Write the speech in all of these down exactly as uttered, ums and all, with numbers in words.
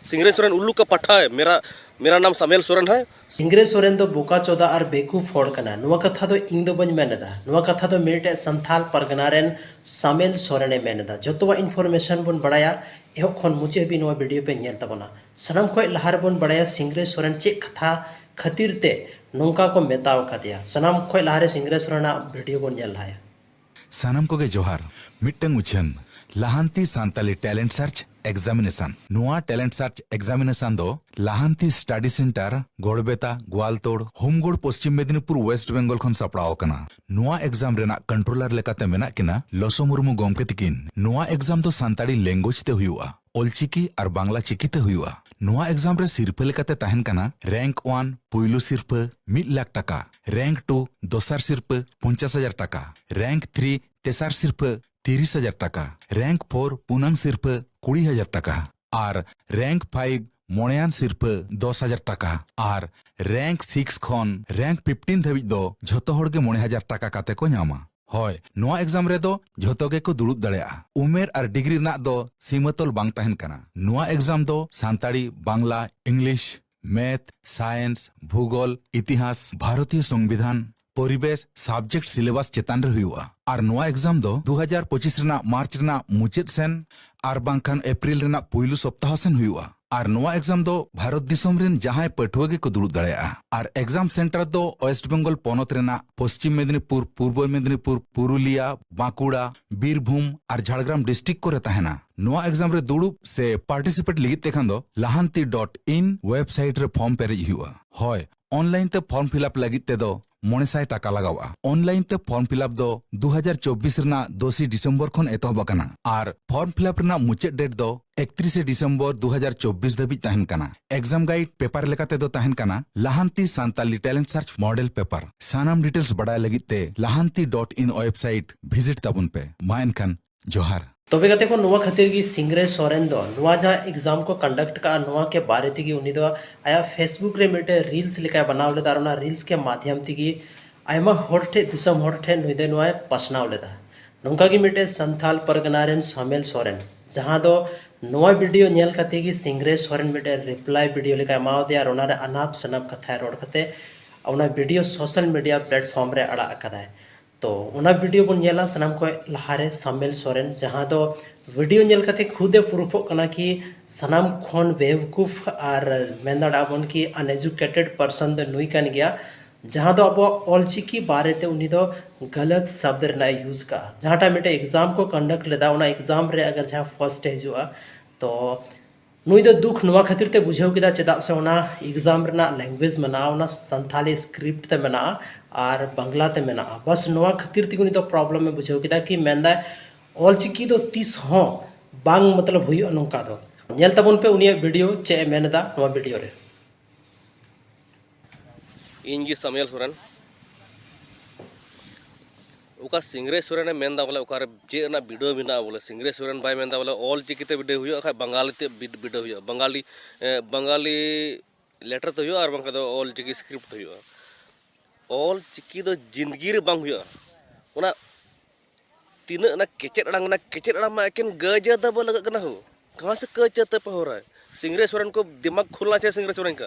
सिंगरेश्वरन उल्लू का पट्ठा है। मेरा मेरा नाम सामेल सोरेन है। ᱥᱤᱝᱨᱮ ᱥᱚᱨᱮᱱ ᱫᱚ ᱵᱚᱠᱟ ᱪᱚᱫᱟ ᱟᱨ ᱵᱮᱠᱩᱯ ᱦᱚᱲ ᱠᱟᱱᱟ᱾ ᱱᱚᱣᱟ ᱠᱟᱛᱷᱟ ᱫᱚ ᱤᱧ ᱫᱚ ᱵᱟᱹᱧ ᱢᱮᱱ ᱮᱫᱟ᱾ ᱱᱚᱣᱟ ᱠᱟᱛᱷᱟ ᱫᱚ ᱢᱤᱫᱴᱮᱡ ᱥᱟᱱᱛᱷᱟᱞ ᱯᱟᱨᱜᱟᱱᱟ ᱨᱮᱱ ᱥᱟᱢᱮᱞ ᱥᱚᱨᱮᱱᱮ ᱢᱮᱱ ᱮᱫᱟ᱾ ᱡᱚᱛᱚᱣᱟᱜ ᱤᱱᱯᱷᱚᱨᱢᱮᱥᱚᱱ ᱵᱚᱱ ᱵᱟᱲᱟᱭᱟ᱾ ᱮᱦᱚᱵ ᱠᱷᱚᱱ ᱢᱩᱪᱟᱹᱫ ᱦᱟᱹᱵᱤᱡ ᱱᱚᱣᱟ ᱵᱷᱤᱰᱤᱭᱳ ᱯᱮ ᱧᱮᱞ ᱛᱟᱵᱚᱱᱟ᱾ ᱥᱟᱱᱟᱢ ᱠᱷᱚᱱ ᱞᱟᱦᱟ ᱨᱮᱵᱚᱱ ᱵᱟᱲᱟᱭᱟ ᱥᱤᱝᱨᱮ ᱥᱚᱨᱮᱱ ᱪᱮᱫ ᱠᱟᱛᱷᱟ ᱠᱷᱟᱹᱛᱤᱨ ᱛᱮ ᱱᱚᱝᱠᱟ ᱠᱚ ᱢᱮᱛᱟᱣ ᱟᱠᱟᱫᱮᱭᱟ᱾ ᱥᱟᱱᱟᱢ ᱠᱷᱚᱱ ᱞᱟᱦᱟ ᱨᱮ ᱥᱤᱝᱨᱮ ᱥᱚᱨᱮᱱᱟᱜ ᱵᱷᱤᱰᱤᱭᱳ ᱵᱚᱱ ᱧᱮᱞ ᱞᱟᱦᱟᱭᱟ᱾ ᱥᱟᱱᱟᱢ ᱠᱚᱜᱮ ᱡᱚᱦᱟᱨ᱾ ᱢᱤᱫᱴᱟᱝ ᱩᱪᱷᱟᱹᱱ, Lahanti Santali talent search examination. ᱱᱚᱣᱟ ᱴᱮᱞᱮᱱᱴ ᱥᱟᱨᱪ ᱮᱠᱡᱟᱢᱤᱱᱮᱥᱚᱱ ᱫᱚ Lahanti study centre, Gorbeta, Goaltore, Homgarh, Paschim Medinipur, west Bengal ᱠᱷᱚᱱ ᱥᱟᱯᱲᱟᱣ ᱟᱠᱟᱱᱟ᱾ ᱱᱚᱣᱟ ᱮᱠᱡᱟᱢ ᱨᱮᱱᱟᱜ ᱠᱚᱱᱴᱨᱳᱞᱟᱨ ᱞᱮᱠᱟᱛᱮ ᱢᱮᱱᱟᱜ ᱠᱤᱱᱟ ᱞᱚᱥᱚ ᱢᱩᱨᱢᱩ ᱜᱚᱢᱠᱮ ᱛᱤᱠᱤᱱ᱾ ᱱᱚᱣᱟ ᱮᱠᱡᱟᱢ ᱫᱚ ᱥᱟᱱᱛᱟᱲᱤ ᱞᱮᱝᱜᱩᱭᱮᱡᱽ ᱛᱮ ᱦᱩᱭᱩᱜᱼᱟ, ᱚᱞᱪᱤᱠᱤ ᱟᱨ ᱵᱟᱝᱞᱟ ᱪᱤᱠᱤ ᱛᱮ ᱦᱩᱭᱩᱜᱼᱟ᱾ ᱱᱚᱣᱟ ᱮᱠᱡᱟᱢ ᱨᱮ ᱥᱤᱨᱯᱷᱟᱹ ᱞᱮᱠᱟᱛᱮ ᱛᱟᱦᱮᱱ ᱠᱟᱱᱟ ᱨᱮᱝᱠ ᱚᱣᱟᱱ ᱯᱩᱭᱞᱩ ᱥᱤᱨᱯᱷᱟᱹ ᱢᱤᱫ ᱞᱟᱠᱷ ᱴᱟᱠᱟ, ᱨᱮᱝᱠ ᱴᱩ ᱫᱚᱥᱟᱨ ᱥᱤᱨᱯᱷᱟᱹ ᱯᱚᱧᱪᱟᱥ ᱦᱟᱡᱟᱨ ᱴᱟᱠᱟ, ᱨᱮᱝᱠ ᱛᱷᱨᱤ ᱛᱮᱥᱟᱨ ᱥᱤᱨᱯᱷᱟᱹ ᱛᱤᱨᱤᱥ ᱦᱟᱡᱟᱨ ᱴᱟᱠᱟ, ᱨᱮᱝᱠ ᱯᱷᱳᱨ ᱯᱩᱱᱟᱝ ᱥᱤᱨᱯᱷᱟᱹ ᱠᱩᱲᱤ ᱦᱟᱡᱟᱨ ᱴᱟᱠᱟ ᱟᱨ ᱨᱮᱝᱠ ᱯᱷᱟᱭᱤᱵᱷ ᱢᱚᱬᱮᱭᱟᱱ ᱥᱤᱨᱯᱷᱟᱹ ᱫᱚᱥ ᱦᱟᱡᱟᱨ ᱴᱟᱠᱟ ᱟᱨ ᱨᱮᱝᱠ ᱥᱤᱠᱥ ᱠᱷᱚᱱ ᱨᱮᱝᱠ ᱯᱷᱤᱯᱴᱤᱱ ᱫᱷᱟᱹᱵᱤᱡ ᱫᱚ ᱡᱷᱚᱛᱚ ᱦᱚᱲ ᱜᱮ ᱢᱚᱬᱮ ᱦᱟᱡᱟᱨ ᱴᱟᱠᱟ ᱠᱟᱛᱮ ᱠᱚ ᱧᱟᱢᱟ᱾ ᱦᱳᱭ, ᱱᱚᱣᱟ ᱮᱠᱡᱟᱢ ᱨᱮᱫᱚ ᱡᱷᱚᱛᱚ ᱜᱮᱠᱚ ᱫᱩᱲᱩᱵ ᱫᱟᱲᱮᱭᱟᱜᱼᱟ᱾ ᱩᱢᱮᱨ ᱟᱨ ᱰᱤᱜᱽᱨᱤ ᱨᱮᱱᱟᱜ ᱫᱚ ᱥᱤᱢᱟᱹᱛᱚᱞ ᱵᱟᱝ ᱛᱟᱦᱮᱱ ᱠᱟᱱᱟ᱾ ᱱᱚᱣᱟ ᱮᱠᱡᱟᱢ ᱫᱚ Santali, Bangla, English, math, science, ᱵᱷᱩᱜᱳᱞ, ᱤᱛᱤᱦᱟᱥ, ᱵᱷᱟᱨᱚᱛᱤᱭᱚ ᱥᱚᱝᱵᱤᱫᱷᱟᱱ, ᱯᱚᱨᱤᱵᱮᱥ ᱥᱟᱵᱡᱮᱠᱴ ᱥᱤᱞᱮᱵᱟᱥ ᱪᱮᱛᱟᱱ ᱨᱮ ᱦᱩᱭᱩᱜᱼᱟ᱾ ᱟᱨ ᱱᱚᱣᱟ ᱮᱠᱡᱟᱢ ᱫᱚ ᱫᱩ ᱦᱟᱡᱟᱨ ᱯᱚᱸᱪᱤᱥ ᱨᱮᱱᱟᱜ ᱢᱟᱨᱪ ᱨᱮᱱᱟᱜ ᱢᱩᱪᱟᱹᱫ ᱥᱮᱱ ᱟᱨ ᱵᱟᱝᱠᱷᱟᱱ ᱮᱯᱨᱤᱞ ᱨᱮᱱᱟᱜ ᱯᱩᱭᱞᱩ ᱥᱚᱯᱛᱟᱦᱚ ᱥᱮᱱ ᱦᱩᱭᱩᱜᱼᱟ᱾ ᱟᱨ ᱱᱚᱣᱟ ᱮᱠᱡᱟᱢ ᱫᱚ ᱵᱷᱟᱨᱚᱛ ᱫᱤᱥᱚᱢ ᱨᱮᱱ ᱡᱟᱦᱟᱸᱭ ᱯᱟᱹᱴᱷᱩᱣᱟᱹ ᱜᱮᱠᱚ ᱫᱩᱲᱩᱵ ᱫᱟᱲᱮᱭᱟᱜᱼᱟ᱾ ᱟᱨ ᱮᱠᱡᱟᱢ ᱥᱮᱱᱴᱟᱨ ᱫᱚ ᱳᱭᱮᱥᱴ ᱵᱮᱝᱜᱚᱞ ᱯᱚᱱᱚᱛ ᱨᱮᱱᱟᱜ ᱯᱚᱥᱪᱤᱢ ᱢᱮᱫᱤᱱᱤᱯᱩᱨ, ᱯᱩᱨᱵᱚ ᱢᱮᱫᱤᱱᱤᱯᱩᱨ, ᱯᱩᱨᱩᱞᱤᱭᱟ, ᱵᱟᱸᱠᱩᱲᱟ, ᱵᱤᱨᱵᱷᱩᱢ ᱟᱨ ᱡᱷᱟᱲᱜᱨᱟᱢ ᱰᱤᱥᱴᱨᱤᱠᱴ ᱠᱚᱨᱮ ᱛᱟᱦᱮᱱᱟ᱾ ᱱᱚᱣᱟ ᱮᱠᱡᱟᱢ ᱨᱮ ᱫᱩᱲᱩᱵ ᱥᱮ ᱯᱟᱨᱴᱤᱥᱤᱯᱮᱴ ᱞᱟᱹᱜᱤᱫ ᱛᱮ ᱠᱷᱟᱱ ᱫᱚ ᱞᱟᱦᱟᱱᱛᱤ ᱰᱚᱴ ᱤᱱ ᱣᱮᱵᱥᱟᱭᱤᱴ ᱨᱮ ᱯᱷᱚᱨᱢ ᱯᱮᱨᱮᱡ ᱦᱩᱭᱩᱜᱼᱟ᱾ ᱦᱳᱭ, ᱚᱱᱞᱟᱭᱤᱱ ᱛᱮ ᱯᱷᱚᱨᱢ ᱯᱷᱤᱞᱟᱯ ᱞᱟᱹᱜᱤᱫ ᱛᱮᱫᱚ ᱢᱚᱬᱮ ᱥᱟᱭ ᱴᱟᱠᱟ ᱞᱟᱜᱟᱣᱜᱼᱟ᱾ ᱚᱱᱞᱟᱭᱤᱱ ᱛᱮ ᱯᱷᱚᱨᱢ ᱯᱷᱤᱞᱟᱯ ᱫᱚ ᱫᱩ ᱦᱟᱡᱟᱨ ᱪᱚᱵᱵᱤᱥ ᱨᱮᱱᱟᱜ ᱫᱚᱥᱤ ᱰᱤᱥᱮᱢᱵᱚᱨ ᱠᱷᱚᱱ ᱮᱛᱚᱦᱚᱵ ᱟᱠᱟᱱᱟ ᱟᱨ ᱯᱷᱚᱨᱢ ᱯᱷᱤᱞᱟᱯ ᱨᱮᱱᱟᱜ ᱢᱩᱪᱟᱹᱫ ᱰᱮᱴ ᱫᱚ ᱮᱠᱛᱨᱤᱥᱮ ᱰᱤᱥᱮᱢᱵᱚᱨ ᱫᱩ ᱦᱟᱡᱟᱨ ᱪᱚᱵᱵᱤᱥ ᱫᱷᱟᱹᱵᱤᱡ ᱛᱟᱦᱮᱱ ᱠᱟᱱᱟ᱾ ᱮᱠᱡᱟᱢ ᱜᱟᱭᱤᱰ ᱯᱮᱯᱟᱨ ᱞᱮᱠᱟ ᱛᱮᱫᱚ ᱛᱟᱦᱮᱱ ᱠᱟᱱᱟ ᱞᱟᱦᱟᱱᱛᱤ Santali talent search model paper. ᱥᱟᱱᱟᱢ ᱰᱤᱴᱮᱞᱥ ᱵᱟᱰᱟᱭ ᱞᱟᱹᱜᱤᱫ ᱛᱮ ᱞᱟᱦᱟᱱᱛᱤ ᱰᱚᱴ ᱤᱱ ᱣᱮᱵᱥᱟᱭᱤᱴ ᱵᱷᱤᱡᱤᱴ ᱛᱟᱵᱚᱱ ᱯᱮ᱾ ᱢᱟ ᱮᱱᱠᱷᱟᱱ ᱡᱚᱦᱟᱨ᱾ ᱛᱚᱵᱮ ᱜᱟᱛᱮ ᱠᱚ, ᱱᱚᱣᱟ ᱠᱷᱟᱹᱛᱤᱨ ᱜᱮ ᱥᱤᱝᱨᱮ ᱥᱚᱨᱮᱱ ᱫᱚ ᱱᱚᱣᱟ ᱡᱟᱦᱟᱸ ᱮᱠᱡᱟᱢ ᱠᱚ ᱠᱚᱱᱰᱟᱠᱴ ᱠᱟᱜᱼᱟ, ᱱᱚᱣᱟ ᱠᱮ ᱵᱟᱨᱮ ᱛᱮᱜᱮ ᱩᱱᱤ ᱫᱚ ᱟᱭᱟᱜ ᱯᱷᱮᱥᱵᱩᱠ ᱨᱮ ᱢᱤᱫᱴᱮᱱ ᱨᱤᱞᱥ ᱞᱮᱠᱟᱭ ᱵᱮᱱᱟᱣ ᱞᱮᱫᱟ ᱟᱨ ᱚᱱᱟ ᱨᱤᱞᱥ ᱠᱮ ᱢᱟᱫᱷᱭᱚᱢ ᱛᱮᱜᱮ ᱟᱭᱢᱟ ᱦᱚᱲ ᱴᱷᱮᱱ, ᱫᱤᱥᱚᱢ ᱦᱚᱲ ᱴᱷᱮᱱ ᱱᱩᱭ ᱫᱚ ᱱᱚᱣᱟᱭ ᱯᱟᱥᱱᱟᱣ ᱞᱮᱫᱟ᱾ ᱱᱚᱝᱠᱟ ᱜᱮ ᱢᱤᱫᱴᱮᱱ ᱥᱟᱱᱛᱷᱟᱞ ᱯᱟᱨᱜᱟᱱᱟ ᱨᱮᱱ ᱥᱟᱢᱮᱞ ᱥᱚᱨᱮᱱ, ᱡᱟᱦᱟᱸ ᱫᱚ ᱱᱚᱣᱟ ᱵᱷᱤᱰᱤᱭᱳ ᱧᱮᱞ ᱠᱟᱛᱮ ᱜᱮ ᱥᱤᱝᱨᱟᱹᱭ ᱥᱚᱨᱮᱱ ᱢᱤᱫᱴᱮᱱ ᱨᱤᱯᱞᱟᱭ ᱵᱷᱤᱰᱤᱭᱳ ᱞᱮᱠᱟᱭ ᱮᱢᱟᱣᱟᱫᱮᱭᱟ ᱟᱨ ᱚᱱᱟᱨᱮ ᱟᱱᱟᱯ ᱥᱟᱱᱟᱯ ᱠᱟᱛᱷᱟᱭ ᱨᱚᱲ ᱠᱟᱛᱮ ᱚᱱᱟ ᱵᱷᱤᱰᱤᱭᱳ ᱥᱳᱥᱟᱞ ᱢᱤᱰᱤᱭᱟ ᱯᱞᱟᱴᱯᱷᱚᱨᱢ ᱨᱮ ᱟᱲᱟᱜ ᱟᱠᱟᱫᱟᱭ᱾ ᱛᱚ ᱚᱱᱟ ᱵᱷᱤᱰᱤᱭᱳ ᱵᱚᱱ ᱧᱮᱞᱟ ᱥᱟᱱᱟᱢ ᱠᱷᱚᱱ ᱞᱟᱦᱟᱨᱮ ᱥᱟᱢᱮᱞ ᱥᱚᱨᱮᱱ, ᱡᱟᱦᱟᱸ ᱫᱚ ᱵᱷᱤᱰᱤᱭᱳ ᱧᱮᱞ ᱠᱟᱛᱮ ᱠᱷᱩᱫ ᱮ ᱯᱨᱩᱯᱷᱚᱜ ᱠᱟᱱᱟ ᱠᱤ ᱥᱟᱱᱟᱢ ᱠᱷᱚᱱ ᱵᱮᱣᱠᱩᱯᱷ ᱟᱨ ᱢᱮᱱ ᱫᱟᱲᱮᱭᱟᱜᱼᱟ ᱵᱚᱱ ᱠᱤ ᱟᱱᱮᱡᱩᱠᱮᱴᱮᱰ ᱯᱟᱨᱥᱚᱱ ᱫᱚ ᱱᱩᱭ ᱠᱟᱱ ᱜᱮᱭᱟ, ᱡᱟᱦᱟᱸ ᱫᱚ ᱟᱵᱚᱣᱟᱜ ᱚᱞᱪᱤᱠᱤ ᱵᱟᱨᱮᱛᱮ ᱩᱱᱤ ᱫᱚ ᱜᱟᱞᱟᱛ ᱥᱟᱵᱫ ᱨᱮᱱᱟᱜ ᱮ ᱤᱭᱩᱡᱽ ᱠᱟᱜᱼᱟ᱾ ᱡᱟᱦᱟᱸᱴᱟᱜ ᱢᱤᱫᱴᱮᱱ ᱮᱠᱡᱟᱢ ᱠᱚ ᱠᱚᱱᱰᱟᱠᱴ ᱞᱮᱫᱟ, ᱚᱱᱟ ᱮᱠᱡᱟᱢ ᱨᱮ ᱟᱜᱟᱨ ᱡᱟᱦᱟᱸ ᱯᱷᱟᱨᱥᱴ ᱮ ᱦᱤᱡᱩᱜᱼᱟ, ᱛᱚ ᱱᱩᱭ ᱫᱚ ᱫᱩᱠ ᱱᱚᱣᱟ ᱠᱷᱟᱹᱛᱤᱨ ᱛᱮ ᱵᱩᱡᱷᱟᱹᱣ ᱠᱮᱫᱟ, ᱪᱮᱫᱟᱜ ᱥᱮ ᱚᱱᱟ ᱮᱠᱡᱟᱢ ᱨᱮᱱᱟᱜ ᱞᱮᱝᱜᱩᱭᱮᱡᱽ ᱢᱮᱱᱟᱜᱼᱟ, ᱚᱱᱟ ᱥᱟᱱᱛᱷᱟᱞᱤ ᱥᱠᱨᱤᱯᱴ ᱛᱮ ᱢᱮᱱᱟᱜᱼᱟ ᱟᱨ ᱵᱟᱝᱞᱟ ᱛᱮ ᱢᱮᱱᱟᱜᱼᱟ᱾ ᱵᱟᱥ ᱱᱚᱣᱟ ᱠᱷᱟᱹᱛᱤᱨ ᱛᱮᱜᱮ ᱩᱱᱤ ᱫᱚ ᱯᱨᱚᱵᱞᱮᱢ ᱮ ᱵᱩᱡᱷᱟᱹᱣ ᱠᱮᱫᱟ ᱠᱤ ᱢᱮᱱᱫᱟᱭ ᱚᱞᱪᱤᱠᱤ ᱫᱚ ᱛᱤᱥ ᱦᱚᱸ ᱵᱟᱝ ᱢᱚᱛᱞᱚᱵ ᱦᱩᱭᱩᱜᱼᱟ ᱱᱚᱝᱠᱟ ᱫᱚ᱾ ᱧᱮᱞ ᱛᱟᱵᱚᱱ ᱯᱮ ᱩᱱᱤᱭᱟᱜ ᱵᱷᱤᱰᱤᱭᱳ ᱪᱮᱫ ᱮ ᱢᱮᱱ ᱮᱫᱟ ᱱᱚᱣᱟ ᱵᱷᱤᱰᱤᱭᱳ ᱨᱮ᱾ ᱤᱧ ᱜᱮ ᱥᱟᱢᱩᱭᱮᱞ ᱥᱚᱨᱮᱱ᱾ ᱚᱠᱟ ᱥᱤᱝᱨᱟᱹᱭ ᱥᱚᱨᱮᱱᱮ ᱢᱮᱱᱫᱟ ᱵᱚᱞᱮ ᱚᱠᱟᱨᱮ ᱪᱮᱫ ᱨᱮᱱᱟᱜ ᱵᱤᱰᱟᱹᱣ ᱢᱮᱱᱟᱜᱼᱟ, ᱵᱚᱞᱮ ᱥᱤᱝᱨᱟᱹᱭ ᱥᱚᱨᱮᱱ ᱵᱟᱭ ᱢᱮᱱᱫᱟ ᱵᱚᱞᱮ ᱚᱞ ᱪᱤᱠᱤ ᱛᱮ ᱵᱤᱰᱟᱹᱣ ᱦᱩᱭᱩᱜᱼᱟ, ᱠᱷᱟᱡ ᱵᱟᱝᱜᱟᱞᱤ ᱛᱮ ᱵᱤᱰ- ᱵᱤᱰᱟᱹᱣ ᱦᱩᱭᱩᱜᱼᱟ, ᱵᱟᱝᱜᱟᱞᱤ ᱮ, ᱵᱟᱝᱜᱟᱞᱤ ᱞᱮᱴᱟᱨ ᱛᱮ ᱦᱩᱭᱩᱜᱼᱟ ᱟᱨ ᱵᱟᱝᱠᱷᱟᱱ ᱫᱚ ᱚᱞ ᱪᱤᱠᱤ ᱥᱠᱨᱤᱯᱴ ᱛᱮ ᱦᱩᱭᱩᱜᱼᱟ᱾ ᱚᱞ ᱪᱤᱠᱤ ᱫᱚ ᱡᱤᱱᱫᱜᱤ ᱨᱮ ᱵᱟᱝ ᱦᱩᱭᱩᱜᱼᱟ᱾ ᱚᱱᱟ ᱛᱤᱱᱟᱹᱜ ᱚᱱᱟ ᱠᱮᱪᱮᱫ ᱟᱲᱟᱝ, ᱚᱱᱟ ᱠᱮᱪᱮᱫ ᱟᱲᱟᱝ ᱢᱟ ᱮᱠᱮᱱ ᱜᱟᱹᱡᱟᱹ ᱫᱟᱵᱚ ᱞᱟᱜᱟᱜ ᱠᱟᱱᱟ ᱦᱳ᱾ ᱠᱟᱦᱟᱸ ᱥᱮ ᱠᱟᱹᱡᱟᱹ ᱛᱮ ᱯᱮ ᱦᱚᱨᱟ ᱥᱤᱝᱨᱟᱹᱭ ᱥᱚᱨᱮᱱ ᱠᱚ ᱫᱤᱢᱟᱜᱽ ᱠᱷᱩᱞᱱᱟ ᱪᱟᱦᱤᱭᱮ ᱥᱤᱝᱨᱟᱹᱭ ᱥᱚᱨᱮᱱ ᱠᱟ᱾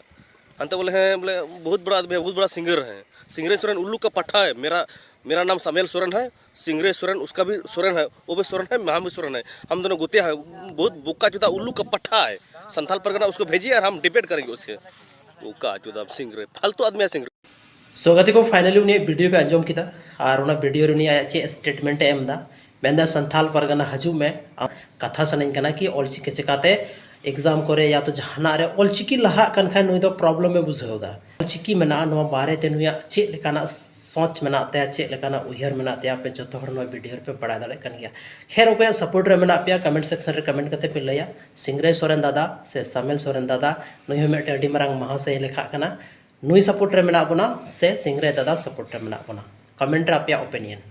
ᱦᱟᱱᱛᱮ ᱵᱚᱞᱮ ᱦᱮᱸ ᱵᱚᱞᱮ ᱵᱚᱦᱩᱛ ᱵᱟᱲᱟ ᱟᱫᱢᱤ ᱦᱮᱸ, ᱵᱚᱦᱩᱛ ᱵᱟᱲᱟ ᱥᱤᱝᱜᱟᱨ ᱦᱮᱸ᱾ ᱥᱤᱝᱨᱟᱹᱭ ᱥᱚᱨᱮᱱ ᱩᱞᱞᱩ ᱠᱟ ᱯᱟᱴᱷᱟ ᱦᱮᱸ, ᱢᱮᱨᱟ ᱢᱮᱨᱟ ᱱᱟᱢ ᱥᱟᱢᱩᱭᱮᱞ ᱥᱚᱨᱮᱱ ᱦᱮᱸ, ᱥᱤᱝᱨᱟᱹᱭ ᱥᱚᱨᱮᱱ ᱩᱥᱠᱟ ᱵᱷᱤ ᱥᱚᱨᱮᱱ ᱦᱮᱸ, ᱣᱳ ᱵᱷᱤ ᱥᱚᱨᱮᱱ ᱦᱮᱸ, ᱦᱟᱢ ᱫᱚᱱᱳ ᱜᱳᱛᱮ ᱦᱮᱸ᱾ ᱵᱚᱦᱩᱛ ᱵᱳᱠᱟ ᱪᱳᱫᱟ ᱩᱞᱞᱩ ᱠᱟ ᱯᱟᱴᱷᱟ ᱦᱮᱸ᱾ ᱥᱟᱱᱛᱟᱞ ᱯᱟᱨᱜᱟᱱᱟ ᱩᱥᱠᱳ ᱵᱷᱮᱡᱤᱭᱮ ᱟᱨ ᱦᱟᱢ ᱰᱤᱵᱮᱴ ᱠᱟᱨᱮᱝᱜᱮ ᱩᱥᱥᱮ᱾ ᱵᱳᱠᱟ ᱪᱳᱫᱟ ᱥᱤᱝᱨᱟᱹᱭ, ᱯᱷᱟᱞᱛᱩ ᱟᱫᱢᱤ ᱦᱮᱸ ᱥᱤᱝᱨᱟᱹᱭ᱾ ᱥᱳ ᱜᱟᱛᱮ ᱠᱚ, ᱯᱷᱟᱭᱱᱟᱞᱤ ᱩᱱᱤᱭᱟᱜ ᱵᱷᱤᱰᱤᱭᱳ ᱯᱮ ᱟᱸᱡᱚᱢ ᱠᱮᱫᱟ ᱟᱨ ᱚᱱᱟ ᱵᱷᱤᱰᱤᱭᱳ ᱨᱮ ᱩᱱᱤ ᱟᱭᱟᱜ ᱪᱮᱫ ᱥᱴᱮᱴᱢᱮᱱᱴ ᱮ ᱮᱢ ᱮᱫᱟ᱾ ᱢᱮᱱᱫᱟ ᱥᱟᱱᱛᱷᱟᱞ ᱯᱟᱨᱜᱟᱱᱟ ᱦᱤᱡᱩᱜ ᱢᱮ, ᱟᱢ ᱠᱟᱛᱷᱟ ᱥᱟᱱᱟᱧ ᱠᱟᱱᱟ ᱠᱤ ᱚᱞᱪᱤᱠᱤ ᱪᱤᱠᱟᱛᱮ ᱮᱠᱡᱟᱢ ᱠᱚᱨᱮ ᱭᱟ ᱛᱚ ᱡᱟᱦᱟᱱᱟᱜ ᱨᱮ ᱚᱞᱪᱤᱠᱤ ᱞᱟᱦᱟᱜ ᱠᱟᱱ ᱠᱷᱟᱱ ᱱᱩᱭ ᱫᱚ ᱯᱨᱚᱵᱞᱮᱢ ᱮ ᱵᱩᱡᱷᱟᱹᱣ ᱮᱫᱟ᱾ ᱚᱞᱪᱤᱠᱤ ᱢᱮᱱᱟᱜᱼᱟ, ᱱᱚᱣᱟ ᱵᱟᱨᱮᱛᱮ ᱱᱩᱭᱟᱜ ᱪᱮᱫ ᱞᱮᱠᱟᱱᱟᱜ ᱥᱚᱪ ᱢᱮᱱᱟᱜ ᱛᱟᱭᱟ, ᱪᱮᱫ ᱞᱮᱠᱟᱱᱟᱜ ᱩᱭᱦᱟᱹᱨ ᱢᱮᱱᱟᱜ ᱛᱟᱭᱟ, ᱟᱯᱮ ᱡᱚᱛᱚ ᱦᱚᱲ ᱱᱚᱣᱟ ᱵᱷᱤᱰᱤᱭᱳ ᱨᱮᱯᱮ ᱵᱟᱲᱟᱭ ᱫᱟᱲᱮᱭᱟᱜ ᱠᱟᱱ ᱜᱮᱭᱟ᱾ ᱠᱷᱮᱨ, ᱚᱠᱚᱭᱟᱜ ᱥᱟᱯᱳᱨᱴ ᱨᱮ ᱢᱮᱱᱟᱜ ᱯᱮᱭᱟ ᱠᱚᱢᱮᱱᱴ ᱥᱮᱠᱥᱚᱱ ᱨᱮ ᱠᱚᱢᱮᱱᱴ ᱠᱟᱛᱮ ᱯᱮ ᱞᱟᱹᱭᱟ᱾ ᱥᱤᱝᱨᱟᱹᱭ ᱥᱚᱨᱮᱱ ᱫᱟᱫᱟ ᱥᱮ ᱥᱟᱢᱮᱞ ᱥᱚᱨᱮᱱ ᱫᱟᱫᱟ, ᱱᱩᱭ ᱦᱚᱸ ᱢᱤᱫᱴᱮᱱ ᱟᱹᱰᱤ ᱢᱟᱨᱟᱝ ᱢᱟᱦᱟᱥᱚᱭ ᱞᱮᱠᱷᱟᱜ ᱠᱟᱱᱟ᱾ ᱱᱩᱭ ᱥᱟᱯᱳᱨᱴ ᱨᱮ ᱢᱮᱱᱟᱜ ᱵᱚᱱᱟ ᱥᱮ ᱥᱤᱝᱨᱟᱹᱭ ᱫᱟᱫᱟ ᱥᱟᱯᱳᱨᱴ ᱨᱮ ᱢᱮᱱᱟᱜ ᱵᱚᱱᱟ, ᱠᱚᱢᱮᱱᱴ ᱨᱮ ᱟᱯᱮᱭᱟᱜ ᱚᱯᱤᱱᱤᱭᱚᱱ᱾